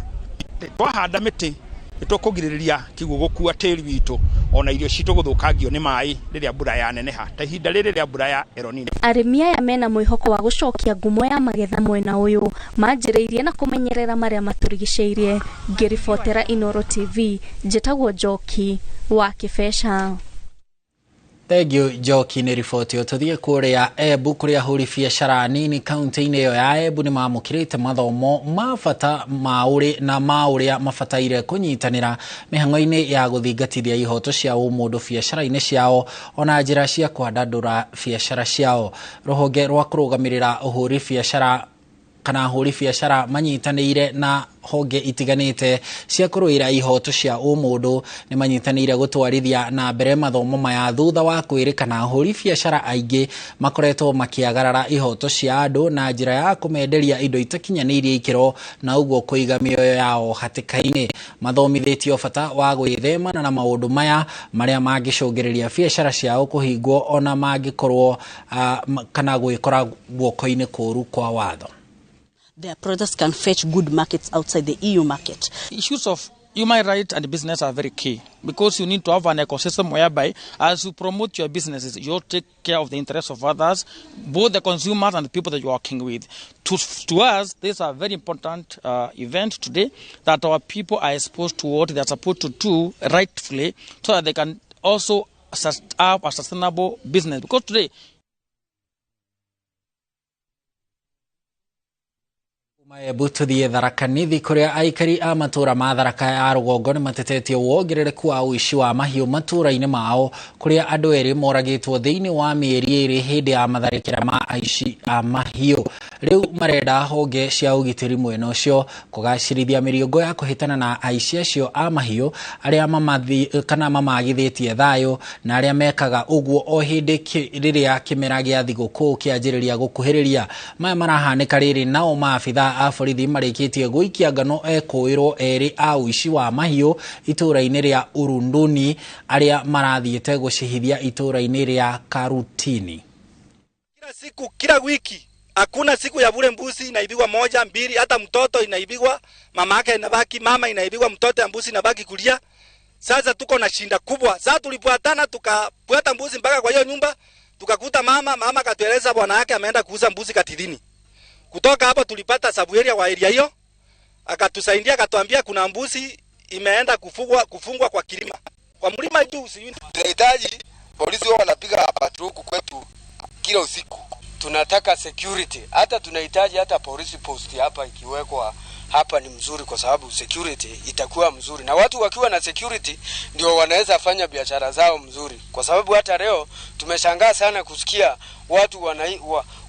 Twahanda mĩtĩ nĩtũkũgirĩrĩria kĩguũ gũkua tĩri witũ ona irio citũ gũthũkangio nĩ maĩ rĩrĩa mbura yaneneha ta ihinda rĩrĩ rĩa mbura ya El Nino. Arĩmi aya mena mwĩhoko wa gũcokia ngumo ya magetha mwena ũyũ manjĩrĩirie na kũmenyerera marĩa matũrigicĩirie. Ngĩribotera Inooro TV, njĩtagwo Njoki wa Kĩbeca. Thank you Njoki nĩ riboti. Tũthiĩ kũrĩa Embu kũrĩa ahũri biacara nini kaunti-inĩ ĩyo ya Embu nĩ mamũkĩrĩte mathomo ma bata ma ũrĩ na ma ũrĩa mabataire kũnyitanĩra mĩhang'o-inĩ ya gũthingatithia ihoto cia ũmũndũ biacara-inĩ ciao ona njĩra cia kwandandũra biacara ciao. Rũhonge rwa kũrũgamĩrĩra ũhũri biacara kana ahũri biacara manyitanĩire na honge itiganĩte cia kũrũĩra ihoto cia ũmũndũ nĩ manyitanĩire gũtwarithia na mbere mathomo maya thutha wa kwĩrĩkana ahũri biacara aingĩ makoretwo makĩagarara ihoto cia andũ na njĩra ya kũmenderia indo itakinyanĩirie ikĩro na ũguo kũiga mĩoyo yao hatĩka-inĩ. Mathomithĩtio bata wa gwĩthemana na maũndũ maya marĩa mangĩcũngĩrĩria biacara ciao kũhingwo ona mangĩkorwo kana gwĩkora guoko-inĩ kũũru kwa watho. Their products can fetch good markets outside the EU market. Issues of human rights and business are very key because you need to have an ecosystem whereby as you promote your businesses, you take care of the interests of others, both the consumers and the people that you are working with. To us, this is a very important event today that our people are exposed to what they are supposed to do rightfully so that they can also have a sustainable business. Because today, Embu tuthiĩ Tharaka Nithi kũrĩa aikari a matũra ma Tharaka ya rũgongo nĩ matetetie wongerereku wa ũici wa mahiũ matũra-inĩ mao kũrĩa andũ erĩ moragĩtwo thĩinĩ wa mĩeri ĩrĩ hĩndĩ ya matharĩkĩra ma aici a mahiũ. Rĩu marenda honge cia ũgitĩri mwena ũcio kũgacĩrithia mĩriũngũ ya kũhĩtana na aici acio a mahiũ arĩa kana mamagithĩtie thayũ na arĩa mekaga ũguo o hĩndĩ rĩrĩa kĩmera gĩa thigũkũ kĩanjĩrĩria gũkuhĩrĩria. Maya marahanĩka rĩrĩ nao maabitha a borithi marĩkĩtie gũikia ngano ekũĩrwo erĩ a ũici wa mahiũ itũra-inĩ rĩa Urunduni arĩa marathiĩte gũcihithia itũra-inĩ rĩa Karutini. Kila siku, kila wiki hakuna siku ya bure mbuzi inaibigwa 1, 2, hata mtoto inaibigwa, mama yake inabaki, mama inaibigwa, mtoto ya mbuzi inabaki kulia. Sasa tuko na shinda kubwa. Sasa tulifuatana tukafuata mbuzi mpaka kwa hiyo nyumba, tukakuta mama akatueleza bwana yake ameenda kuuza mbuzi Katidini. Kutoka hapo tulipata sabu area wa area hiyo, akatusaidia akatuambia kuna mbuzi imeenda kufungwa kwa kilima. Kwa mlima juu sijui. Tunahitaji polisi wao wanapiga patrol kwetu kila usiku. Tunataka security. Hata tunahitaji hata polisi post hapa ikiwekwa hapa ni mzuri kwa sababu security itakuwa mzuri. Na watu wakiwa na security ndio wanaweza fanya biashara zao mzuri. Kwa sababu hata leo tumeshangaa sana kusikia watu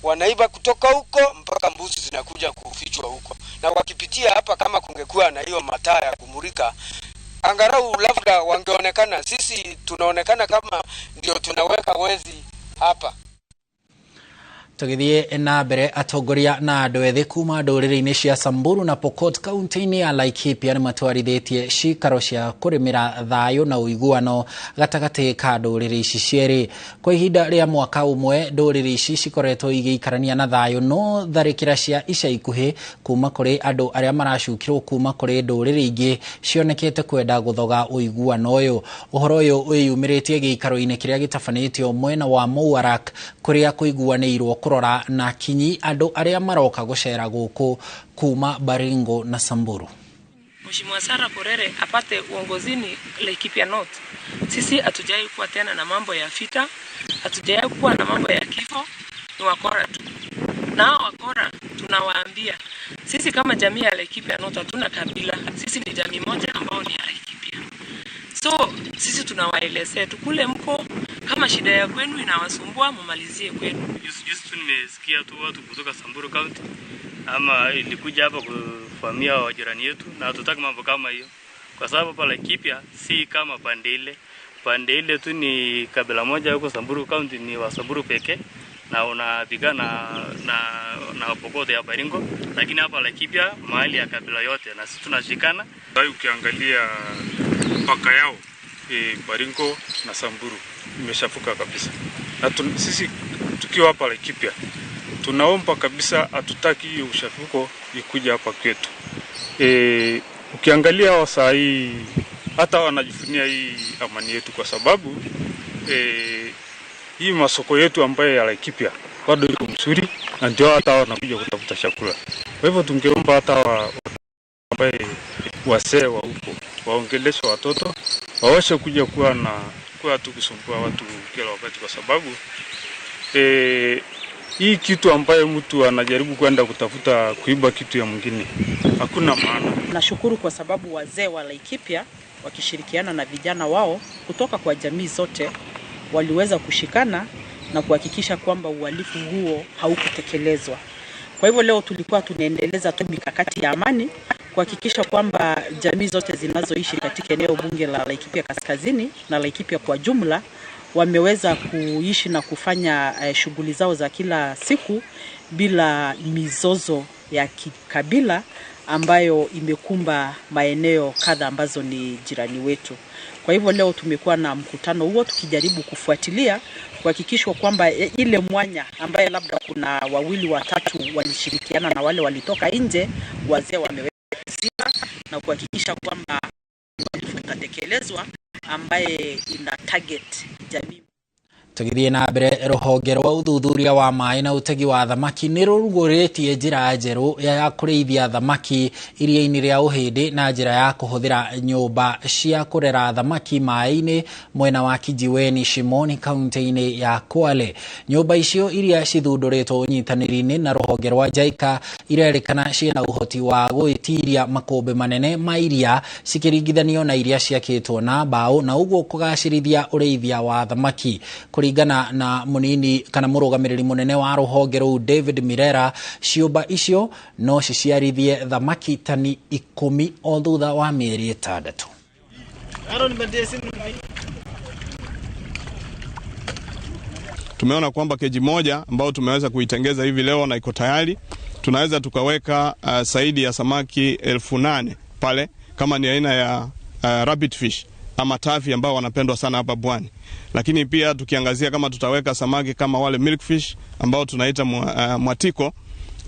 wanaiba kutoka huko mpaka mbuzi zinakuja kufichwa huko. Na wakipitia hapa kama kungekuwa na hiyo mataa ya kumulika, angalau labda wangeonekana. Sisi tunaonekana kama ndio tunaweka wezi hapa. Tũgĩthiĩ na mbere, atongoria na andũ ethĩ kuma ndũrĩrĩ-inĩ cia Samburu na Pokot kaunti-inĩ ya Laikipia nĩ matwarithĩtie cikaro cia kũrĩmĩra thayũ na ũiguano gatagatĩ ka ndũrĩrĩ ici cierĩ. Kwa ihinda rĩa mwaka ũmwe ndũrĩrĩ ici cikoretwo igĩikarania na thayũ, no tharĩkĩra cia ica ikuhĩ kuma kũrĩ andũ arĩa maracukĩrwo kuma kũrĩ ndũrĩrĩ ingĩ cionekete kwenda gũthoga ũiguano ũyũ. Ũhoro ũyũ wĩyumĩrĩtie gĩikaro-inĩ kĩrĩa gĩtabanĩtio mwena wa Mouarak kũrĩa kũiguanĩirwo kũrora na kinyi andũ arĩa maroka gũcera gũkũ kuma Baringo na Samburu. Mheshimiwa Sarah Korere apate uongozini Laikipia North. Sisi hatujai kuwa tena na mambo ya vita, hatujai kuwa na mambo ya kifo, ni wakora tu. Na hao wakora tunawaambia, sisi kama jamii ya Laikipia North hatuna kabila, sisi ni jamii moja ambao ni ya Laikipia. So sisi tunawaelezea tu kule mko, kama shida ya kwenu inawasumbua mumalizie kwenu. Juzi tu nimesikia tu watu kutoka Samburu County ama ilikuja hapa kuvamia wajirani yetu, na hatutaki mambo kama hiyo, kwa sababu hapa Laikipia si kama pande ile. Pande ile tu ni kabila moja huko Samburu County, ni wa Samburu pekee na unapigana na Pokot ya Baringo, lakini hapa Laikipia mahali ya kabila yote na sisi tunashikana. Ukiangalia mpaka yao Baringo na Samburu imeshafuka kabisa, na sisi tukiwa hapa Laikipia tunaomba kabisa, hatutaki hiyo ushafuko ikuja hapa kwetu. Ukiangalia saa hii hata wanajifunia hii amani yetu, kwa sababu hii masoko yetu ambayo ya Laikipia bado iko mzuri, na ndio hata wanakuja kutafuta chakula. Kwa hivyo tungeomba hata ambaye wasee wa huko waongeleshe watoto waweze kuja kuwa na kuwa tu kusumbua watu kila wakati, kwa sababu hii kitu ambayo mtu anajaribu kwenda kutafuta kuiba kitu ya mwingine hakuna maana. Nashukuru kwa sababu wazee wa Laikipia wakishirikiana na vijana wao kutoka kwa jamii zote waliweza kushikana na kuhakikisha kwamba uhalifu huo haukutekelezwa. Kwa hivyo leo tulikuwa tunaendeleza tu mikakati ya amani kuhakikisha kwamba jamii zote zinazoishi katika eneo bunge la Laikipia Kaskazini na Laikipia kwa jumla wameweza kuishi na kufanya shughuli zao za kila siku bila mizozo ya kikabila ambayo imekumba maeneo kadha ambazo ni jirani wetu. Kwa hivyo leo tumekuwa na mkutano huo tukijaribu kufuatilia kuhakikisha kwamba ile mwanya ambaye labda kuna wawili watatu walishirikiana na wale walitoka nje, wazee wameweza kuziba na kuhakikisha kwamba uhalifu utatekelezwa ambaye ina target jamii. Tũgĩthiĩ na mbere, rũhonge rwa ũthuthuria wa maĩ na ũtegi wa thamaki nĩ rũrugũrĩtie njĩra njerũ ya kũrĩithia thamaki iria-inĩ rĩa Ũhĩndĩ na njĩra ya kũhũthĩra nyũmba cia kũrera thamaki maĩ-inĩ mwena wa Kijiweni Shimoni kaunti-inĩ ya Kwale. Nyũmba icio iria cithundũrĩtwo ũnyitanĩri-inĩ na rũhonge rwa JICA irerĩkana ciĩna ũhoti wa gwĩtiria makũmbĩ manene ma iria cikĩringithanio na iria ciakĩtwo na mbaũ, na ũguo kũgacĩrithia ũrĩithia wa thamaki. Kũringana na mũnini kana mũrũgamĩrĩri mũnene wa rũhonge rũu David Mirera, ciũmba icio no ciciarithie thamaki tani 10 o thutha wa mĩeri 6. Tumeona kwamba keji moja ambao tumeweza kuitengeza hivi leo na iko tayari, tunaweza tukaweka zaidi ya samaki 8,000 pale, kama ni aina ya rabbit fish ama tafi ambao wanapendwa sana hapa Pwani. Lakini pia tukiangazia kama tutaweka samaki kama wale milkfish ambao tunaita mwatiko,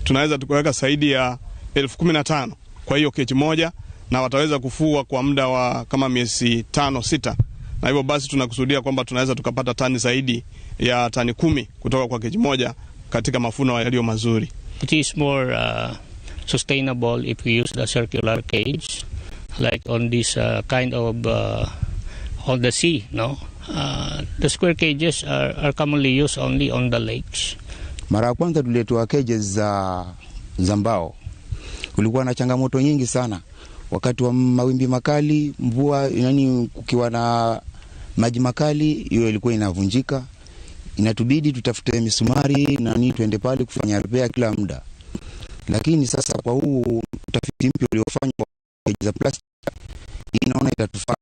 tunaweza tukaweka zaidi ya 15,000 kwa hiyo keji moja, na wataweza kufua kwa muda wa kama miezi 5-6. Na hivyo basi tunakusudia kwamba tunaweza tukapata tani zaidi ya tani 10 kutoka kwa keji moja katika mafuno yaliyo mazuri. It is more sustainable if we use the circular cage, like on this kind of on the sea, no? The square cages are commonly used only on the lakes. Mara ya kwanza tuliletwa cages za mbao, kulikuwa na changamoto nyingi sana. Wakati wa mawimbi makali, mvua, yani kukiwa na maji makali, hiyo ilikuwa inavunjika. Inatubidi tutafute misumari na nini tuende pale kufanya repair kila muda. Lakini sasa kwa huu utafiti mpya uliofanywa kwa za plastiki, inaona itatufaa.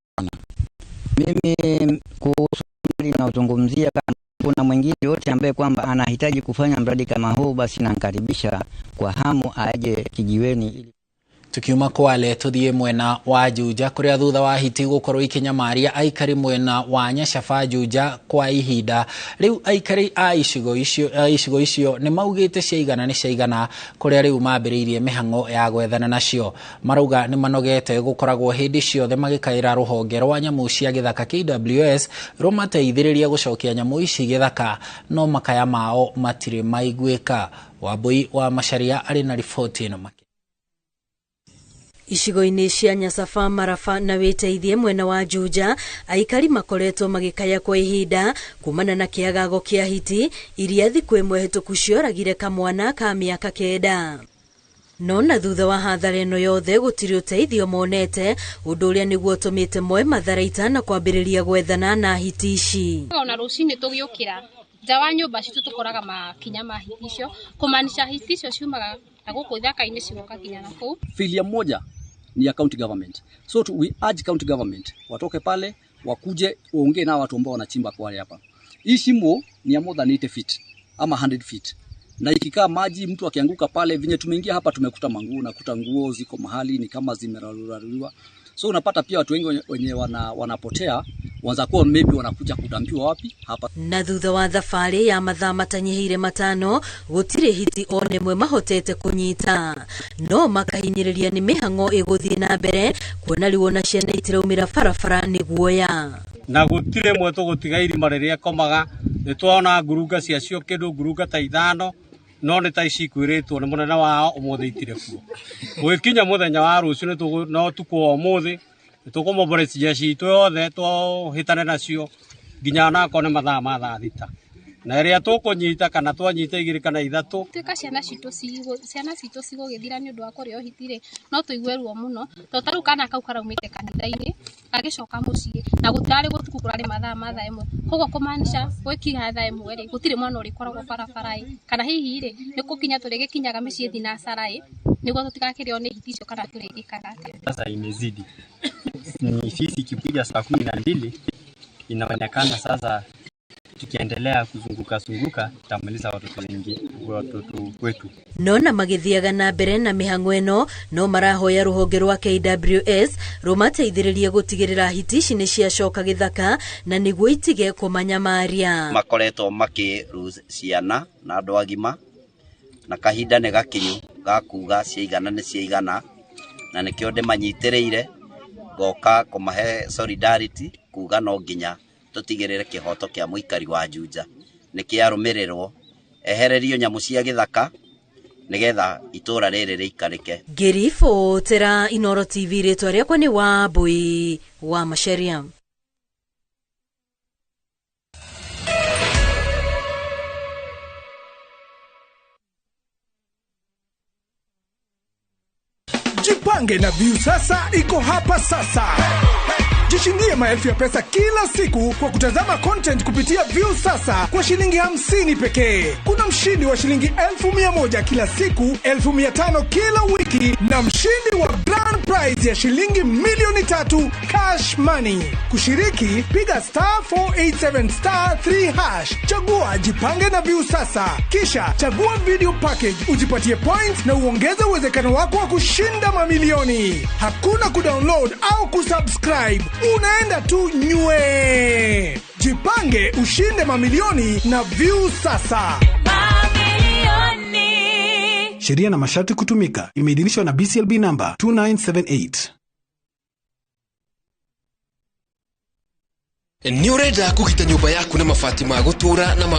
Mimi kuhusu ninazungumzia, kama kuna mwingine yote ambaye kwamba anahitaji kufanya mradi kama huu, basi namkaribisha kwa hamu aje kijiweni. Tukiuma Kwale tuthie mwena wa Juja kuria thutha wa hiti gukorwo ikinyamaria aikari mwena wa Nyacaba Juja kwa ihinda riu. Aikari a icigo icio ni maugite ciaigana ni ciaigana kuria riu mambiriirie mihango ya gwethana nacio. Marauga ni manogete gukoragwo hindi ciothe magikaira ruhonge rwa nyamu cia githaka KWS rumateithiririe gucokia nyamu ici githaka, no makaya mao matire maiguika. Wambui wa Macharia ari na riboti ino. Icigo-inĩ cia Nyacaba, Maraba na Wĩteithie mwena wa Juja, aikari makoretwo magĩkaya kwa ihinda kumana na kĩagago kĩa hiti iria thikũ ĩmwe hĩtũku cioragire kamwana ka mĩaka 9. No na thutha wa hathara ĩno yothe gũtirĩ ũteithio monete, ũndũ ũrĩa nĩguo ũtũmĩte moe matharaita na kwambĩrĩria gwethana na hiti ici. Ona rũcinĩ tũgĩũkĩra nja wa nyũmba citũ tũkoraga makinya ma hiti icio, kũmaanisha hiti icio ciumaga Na gũkũ ithaka-inĩ cigoka kinya na kũu. Filia moja ni ya county government. So we urge county government watoke pale wakuje waongee na watu ambao wanachimba kwale hapa. Hii shimo ni ya more than 80 feet ama 100 feet. Na ikikaa maji mtu akianguka pale, vinye tumeingia hapa tumekuta manguo, nakuta nguo ziko mahali ni kama zimeraruliwa. So unapata pia watu wengi wenye wanapotea wanza kuwa maybe wanakuja kudampiwa wapi hapa. Na thutha wa thabarĩ ya mathaa matanyihĩire 5 gũtirĩ hiti one mwe mahotete kũnyita, no makahinyĩrĩria nĩ mĩhang'o ĩgũthiĩ na mbere kuona rĩu ona ciana itiraumĩra barabara nĩ guoya. Na gũtirĩ mwe tũgũtiga irima rĩrĩa ĩkomaga, nĩ twona ngurunga ciacio kĩndũ ngurunga ta 5 no nĩ ta ici ikwĩrĩtwo nĩ mũnene wao ũmũthĩ itirĩ kuo. Gũgĩkinya mũthenya wa rũciũ no ũtukũ wa ũmũthĩ nĩ tũkũmoboreci jeshi itũ yothe tũhĩtane nacio nginya onakorwo nĩ mathaa ma thaa 6 na ĩrĩa tũkũnyita kana twanyita 2 kana 3. Tuĩka ciana citũ cigũgĩthira nĩ ũndũ wa kũrĩo hiti rĩ, no tũigue ruo mũno tondũ ta rĩu kana kau karaumĩte kanitha-inĩ gagĩcoka mũciĩ na gũtirarĩ gũtukũ, kũrarĩ mathaa ma thaa 1, koguo kũmaanisha gwĩkinya thaa 1 rĩ, gũtirĩ mwana ũrĩkoragwo barabara-ĩ, kana hihi rĩ nĩ gũkinya tũrĩgĩkinyaga mĩciĩ thinacara-ĩ nĩguo tũtigakĩrĩo nĩ hiti icio kana tũrĩgĩkaga atĩa. Sasa imezidi ni sisi ikipiga saa 12 inaonekana sasa tukiendelea kuzunguka zunguka tutamaliza watoto wengi, watoto wetu. Nona magithiaga na mbere na mĩhang'o ĩno no marahoya rũhonge rwa KWS rũmateithĩrĩrie gũtigĩrĩra hiti ici nĩ ciacoka gĩthaka na nĩguo itige kũmanyamaria. Makoretwo makĩ ciana na andũ agima na kahinda nĩ gakinyu ga kuga ciaigana nĩ ciaigana, na nĩkĩo ndĩmanyitĩrĩire ngoka kũmahe solidarity kuga no nginya tutigirire kihoto kia muikari wa Juja nĩ kĩarũmĩrĩrwo ehererio nyamũ cia gĩthaka nĩgetha itũra rĩrĩ rĩikarĩke. Ngĩribotera Inooro TV, rĩtwa rĩakwa nĩ Wambui wa Macharia. Jipange na Viusasa iko hapa sasa. Jishindie maelfu ya pesa kila siku kwa kutazama content kupitia Viusasa kwa shilingi 50 pekee. Kuna mshindi wa shilingi 1,100 kila siku, 1,500 kila wiki na mshindi wa grand prize ya shilingi 3,000,000 cash money. Kushiriki, piga *487*3#. Chagua Jipange na Viusasa. Kisha chagua video package, ujipatie points na uongeze uwezekano wako wa kushinda mamilioni. Hakuna kudownload au kusubscribe. Unaenda tu nywe. Jipange ushinde mamilioni na Viusasa. Mamilioni. Sheria na masharti kutumika. Imeidhinishwa na BCLB number 2978. Nĩ ũrenda kũgita nyũmba yaku na mabati ma gũtũũra na ma